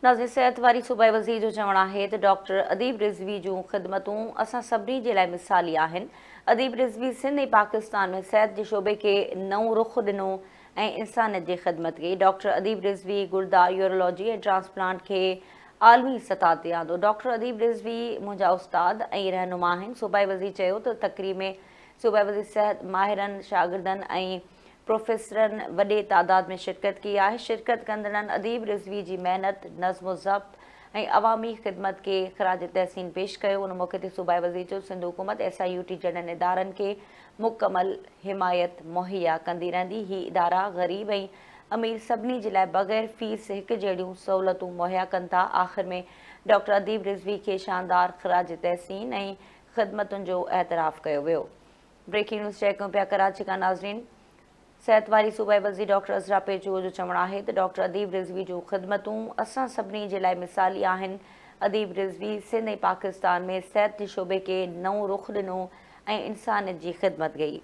ناظرين صحت واري صوبائي وزير جو چوڻ آهي ته ڊاڪٽر اديب رضوي جون خدمتون اسان سڀني جي لاء مثالي آهن، اديب رضوي سنڌ ۽ پاڪستان ۾ صحت جي شعبي کي نئون رخ ڏنو ۽ انسانيت جي خدمت ڪئي، ڊاڪٽر اديب رضوي گردا، يورولوجي ۽ ٽرانسپلانٽ کي عالمي سطح تي آندو، ڊاڪٽر اديب رضوي منهنجا استاد ۽ رهنما آهن، صوبائي وزير چيو ته تقريب ۾ صوبائي وزير صحت ماهرن، شاگردن ۽ پروفيسرن وڏي تعداد ۾ شرڪت ڪئي آهي، شرڪت ڪندڙن اديب رضوي جي محنت، نظم و ضبط ۽ عوامي خدمت کي خراج تحسين پيش ڪيو، ان موقعي تي صوبائي وزير چيو سنڌ حڪومت ايس I U ٽي جهڙن ادارن کي مڪمل حمايت مهيا ڪندي رهندي، هي ادارا غريب ۽ امير سڀني جي لاء بغير فيس هڪ جهڙيون سهولتون مهيا ڪن ٿا، آخر ۾ ڊاڪٽر اديب رضوي کي شاندار خراج تحسين ۽ خدمتن جو اعتراف ڪيو ويو. بريڪنگ نيوز چيڪ ڪيون پيا ڪراچي کان ناظرين صحت واري صوبائي وزير ڊاڪٽر عذرا پيچوهو جو چوڻ آهي ته ڊاڪٽر اديب رضوي جون خدمتون اسان سڀني جي لاء مثالي آهن اديب رضوي سنڌ ۽ پاڪستان ۾ صحت جي شعبي کي نئون رخ ڏنو ۽ انسانيت جي خدمت ڪئي.